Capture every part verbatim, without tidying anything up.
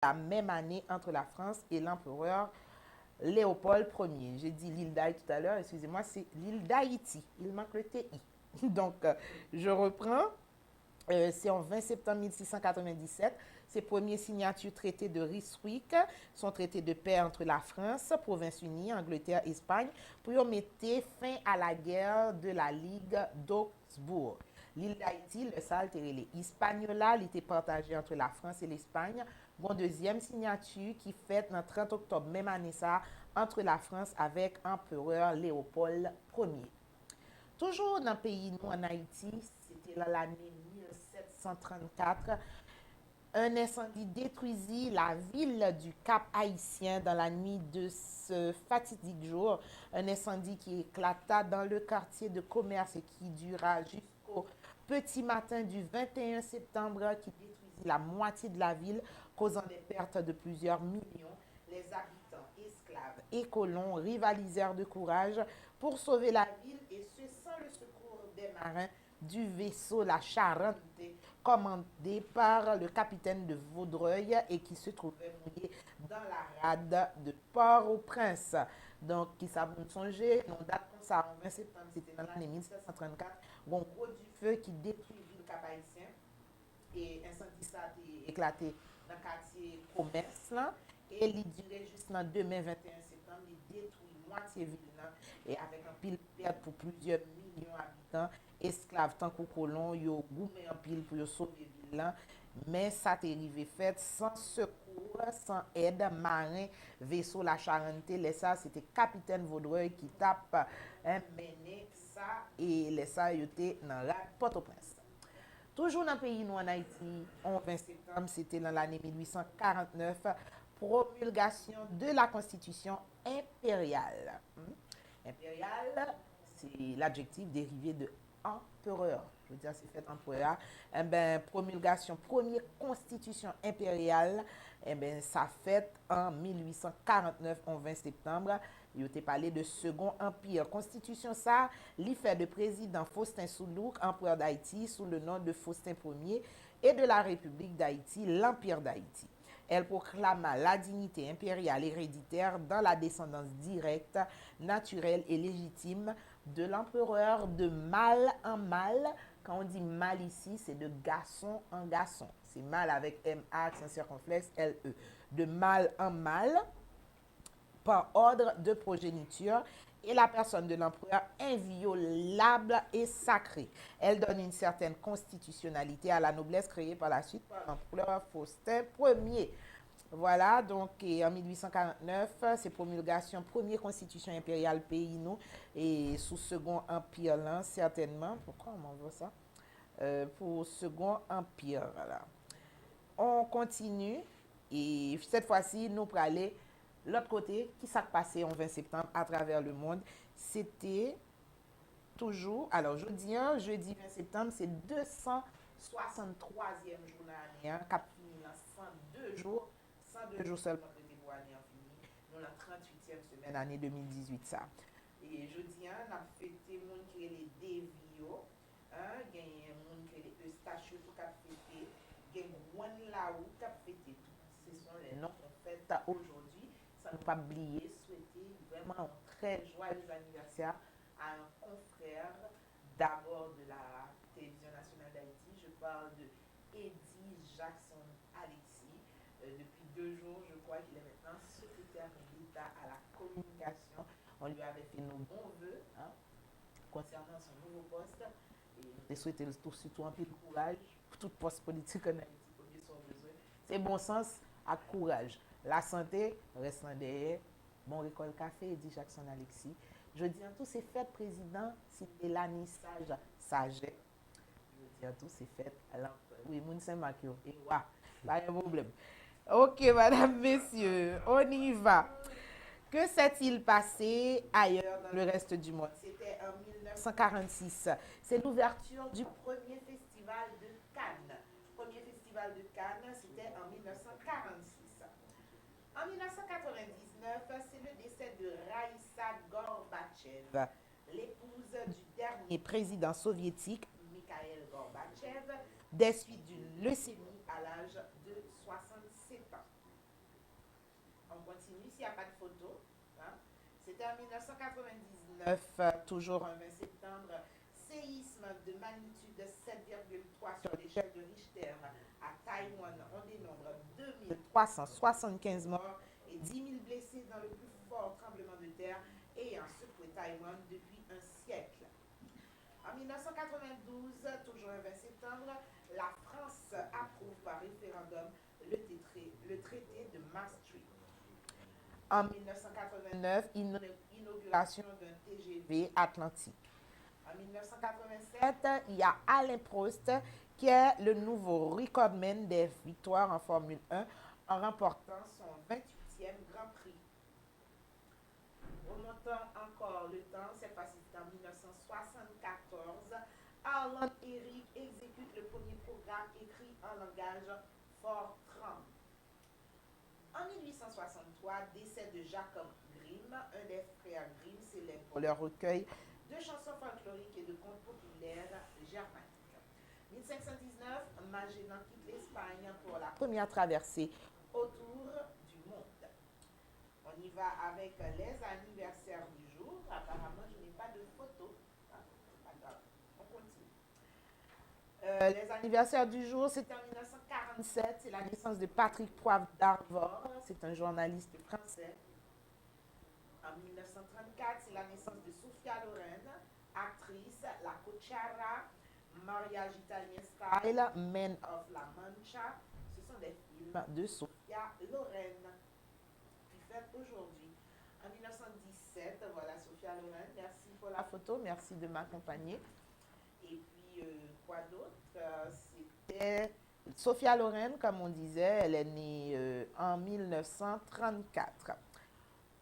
la même année entre la France et l'empereur Léopold premier. J'ai dit l'île d'Haïti tout à l'heure, excusez-moi, c'est l'île d'Haïti. Il manque le T I. Donc, euh, je reprends. Euh, c'est en vingt septembre mille six cent quatre-vingt-dix-sept. C'est premier signature traité de Ryswick, son traité de paix entre la France, Province-Unie, Angleterre, Espagne, pou yo mete fen a la guerre de la Ligue d'Augsbourg. Lil Dayiti, lè sa a, l te rele Hispaniola, li te pataje ant Lafrans e Lespay. Gon dezyèm siyati ki fèt nan trant oktòb menm ane sa a ant Lafrans avèk Anperè Lewopòl premye. Toujou nan peyi nou, ann Ayiti, se te lan lane mil sèt san trannkat, un incendie détruisit la ville du Cap-Haïtien dans la nuit de ce fatidique jour. Un incendie qui éclata dans le quartier de commerce et qui dura jusqu'au petit matin du vingt et un septembre, qui détruisit la moitié de la ville, causant des pertes de plusieurs millions. Les habitants, esclaves et colons rivalisèrent de courage pour sauver la ville, et ce, sans le secours des marins du vaisseau La Charente, commandé par le capitaine de Vaudreuil et qui se trouvait mouillé dans la rade de Port-au-Prince. Donk, kisa pou n sonje, nan dat konsa, an ven septanm, se te nan lane mil sèt san trannkat, gon gwo dife ki detwi vil Kap Ayisyen. E ensandi sa te eklate nan katye Komès lan, e li dire jis nan demen venteyen septanm, li detwi mwatye vil lan, e avèk anpil pèt pou plizyè milyon abitan, esklav tankou kolon, yo goumen anpil pou yo sove vil lan, men sa te rive fèt san sekou, san èd maren veso La Charente. Lè sa a, se te kapitèn Vaudreuil ki t ap, en, mennen sa, e lè sa a, yo te nan rad Pòtoprens. Toujou nan peyi nou ann Ayiti, on ven septanm, se te nan lane mil uit san karant nèf, promulgasyon de la Konstitisyon enperyal. Hmm? Enperyal, se ladjektif derive de anperè. Je veux dire, se fèt anperè a. Enben, promulgasyon premye konstitisyon enperyal, enben, sa fèt an mil uit san karant nèf, on ven septanm. Yo te pale de Second Empire. Konstitisyon sa a, li fè de prezidan Faustin Soulouque, empereur d'Haïti, sous le nom de Faustin premye, et de la République d'Haïti, l'Empire d'Haïti. Elle proclama la dignité impériale héréditaire dans la descendance directe, naturelle et légitime de l'empereur de mal en mal. Quand on dit mal ici, c'est de garçon en garçon. C'est mal avec M A, accent circonflexe, L E. De mal en mal, par ordre de progéniture, et la personne de l'empereur inviolable et sacrée. Elle donne une certaine constitutionnalité à la noblesse créée par la suite par l'empereur Faustin premye. Vwala, donk, e, an mil uit san karant nèf, se promilgasyon premye konstitisyon enperyal peyi nou, e sou Second Empire lan, sètènman. Pourquoi on m'envoie ça? Euh, pour Second Empire, vwala. On continue, e cette fois-ci, nou prale lòt kote, ki sa k pase yon ven septanm atravè lemond. Se te toujou, alò, jodi a, jedi ven septanm, se de san swasanntwazyèm jou nan ane a, k ap fini nan san de jou, san de jou sèlman k rete pou ane an fini. Nou nan tranntuityèm semèn ane de mil dizuit sa. E jodi a, n ap fete moun ki rele Devi yo, en, genyen moun ki rele Eustache tou k ap fete, gen Gwann Lawou k ap fete tou. Ce sont les noms qu'on fête aujourd'hui. Sa nou p ap bliye swete vrèman yon très joyeux anniversaire à un confrère d'abord de la Télévision Nationale d'Haïti. Je parle de Eddy Jackson Alexis. Euh, depuis deux jours, je crois qu'il est maintenant secrétaire d'État à la communication. On lui avait fait nos bons vœux, hein, concernant son nouveau poste. E nou te swete l tou, sitou anpil kouraj pou tout pòs politik ann Ayiti. Premye sa w bezwen, se bon sans ak kouraj. Lasante, rès lan dèyè. Bon rekòt kafe, Eddy Jackson Alexis. Jodi a tou, se fèt prezidan Sindelani Saj Sajè. Jodi a tou, se fèt lanperè. Wi, moun Senmak yo, e wa. Pa gen pwoblèm. Ok, madame, messieurs, on y va. Que s'est-il passé ailleurs dans le reste du monde? C'était en mille neuf cent quarante-six. C'est l'ouverture du premier festival de Cannes. Premier festival de Cannes, c'était en mille neuf cent quarante-six. En mille neuf cent quatre-vingt-dix-neuf, c'est le décès de Raïssa Gorbatchev, l'épouse du dernier président soviétique, Mikhail Gorbatchev, des suites d'une leucémie à l'âge de soixante-sept ans. Continue, s'il n'y a pas de photo, hein. C'était en mille neuf cent quatre-vingt-dix-neuf, euh, toujours un vingt septembre, séisme de magnitude sept virgule trois sur l'échelle de Richter à Taïwan. On dénombre deux mille trois cent soixante-quinze morts et dix mille blessés dans le plus fort tremblement de terre ayant secoué Taïwan depuis un siècle. En mille neuf cent quatre-vingt-douze, toujours un vingt septembre, la France approuve par référendum le, tétré- le traité de Maastricht. En mille neuf cent quatre-vingt-neuf, ino- inauguration d'un T G V Atlantique. En mille neuf cent quatre-vingt-sept, il y a Alain Prost qui est le nouveau recordman des victoires en Formule un en remportant son vingt-huitième Grand Prix. Remontons encore le temps, cette fois-ci c'est en mille neuf cent soixante-quatorze, Arlan Eric exécute le premier programme écrit en langage Fortran. En mille huit cent soixante-trois, décès de Jacob Grimm, un des frères Grimm célèbres pour leur recueil de chansons folkloriques et de contes populaires germaniques. Mille cinq cent dix-neuf, Magellan quitte l'Espagne pour la première traversée autour du monde. On y va avec les anniversaires du jour. Apparemment, je n'ai pas de photo. Ah, c'est pas grave. On continue. Euh, les anniversaires du jour, c'est en mille neuf cent quarante-sept, c'est la naissance de Patrick Poivre d'Arvor, c'est un journaliste français. En mille neuf cent trente-quatre, c'est la naissance de Sophia Loren, actrice, La Cuchara, Mariage Italien Style, Men of La Mancha. Ce sont des films de Sophia Loren qui fête aujourd'hui. En mille neuf cent dix-sept, voilà Sophia Loren. Merci pour la photo, merci de m'accompagner. Et puis, euh, quoi d'autre? Euh, C'était Sophia Loren, comme on disait, elle est née euh, en mille neuf cent trente-quatre.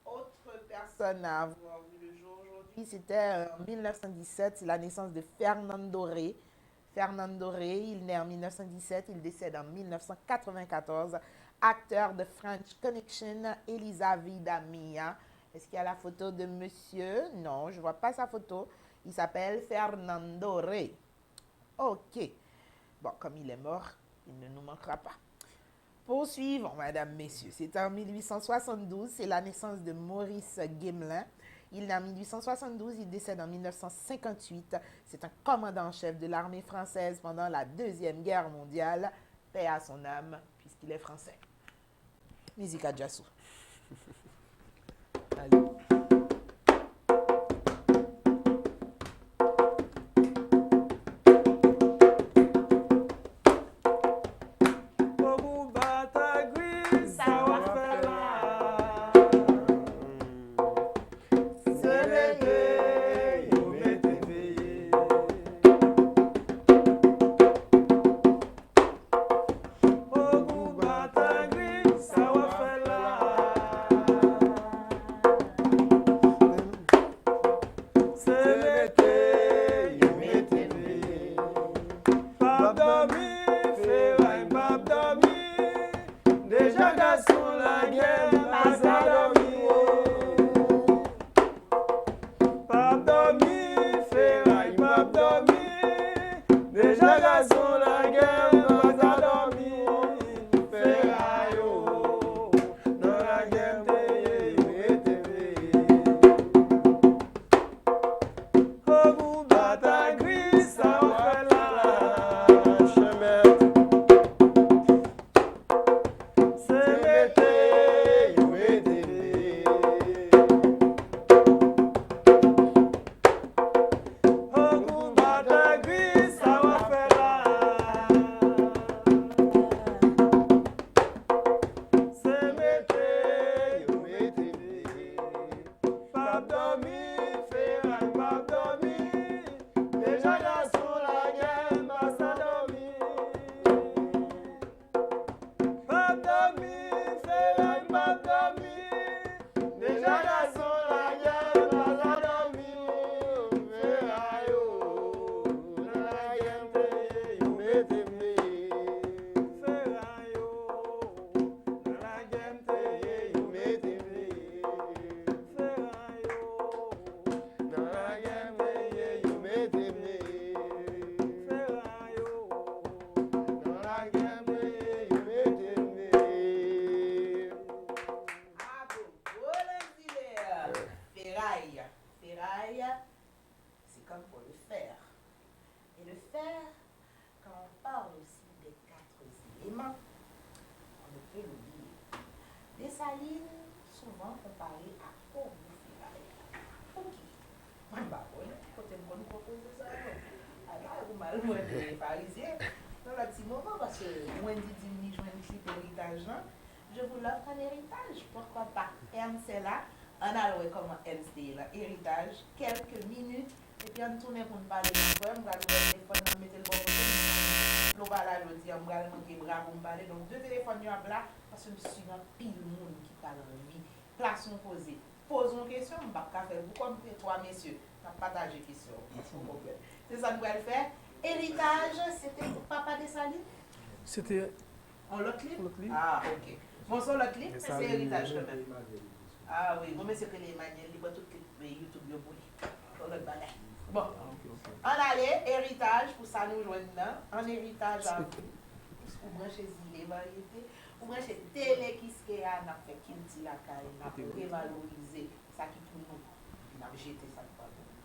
Autre personne à avoir vu le jour aujourd'hui, c'était euh, en mille neuf cent dix-sept, c'est la naissance de Fernando Rey. Fernando Rey, il naît en mille neuf cent dix-sept, il décède en mille neuf cent quatre-vingt-quatorze. Acteur de French Connection, Elisa Vida Mia. Est-ce qu'il y a la photo de monsieur? Non, je vois pas sa photo. Il s'appelle Fernando Rey. Ok. Bon, comme il est mort, il ne nous manquera pas. Poursuivons, madame, messieurs. C'est en mille huit cent soixante-douze, c'est la naissance de Maurice Gamelin. Il naît en mille huit cent soixante-douze, il décède en mille neuf cent cinquante-huit. C'est un commandant en chef de l'armée française pendant la Deuxième Guerre mondiale. Paix à son âme, puisqu'il est français. Mizik a Djasou. Ale. Ogou Batagri, sa w ap fè la? Se rete, yo mete veye. Ogou Batagri, sa w ap fè la? Se rete, yo mete veye. P ap dòmi, feray p ap dòmi. Deja gason lagè, pa ka dòmi, wo. P ap dòmi, feray p ap dòmi. Deja gason lagè, pa ka dòmi. Feray yo, nan lagè m te ye, yo rete veye. Ogou Batagri, sa w fè la, chèmèt? Se Fin souvan konpare ak Owoufelaye. Pouki? Mwen pa konnen, kote m konn pwopoze sa yo. Al pale pou m al mande Farizyen. Nan lòt ti moman, paske Wendy di m li jwenn klip Eritaj lan. Je vous l'offre en héritage, pourquoi pas? Ernst est là. Ann al wè kòman Ernst te ye lan Eritaj. Kèlke minit, epi ann tounen pou n pale. Donk, frè m, m pral ouvè telefòn nan, m mete l bò kote m. Lè w pa la jodi a, m pral manke bra pou m pale. Donk, de telefòn yo ap la, paske m si gen anpil moun ki pral anvi plas yon koze. Poze yon kesyon, m p ap ka fè l pou kò m, se twa mesye. N ap pataje kesyon, paske w konprann. Se sa n pral fè. Eritaj, se te papa Desalin? Se te On lòt liv? Lòt liv. Ah, ok. Bon, se on lòt liv, men se Desalin Eritaj kanmenm. Emmanuel Dussault. Ah wi, gon mesye k rele Emmanuel, li pran tout klip YouTube yo pou li. On lòt bagay. Bon, Ah, ok, ok. ann ale, Eritaj, pou sa nou jwenn nan. An Eritaj avè w, ou branche Zile Varyete, ou branche Tele Kiskeya, n ap fè kilti lakay, n ap revalorize sa ki pou nou, epi n ap jete sa ki pa pou nou.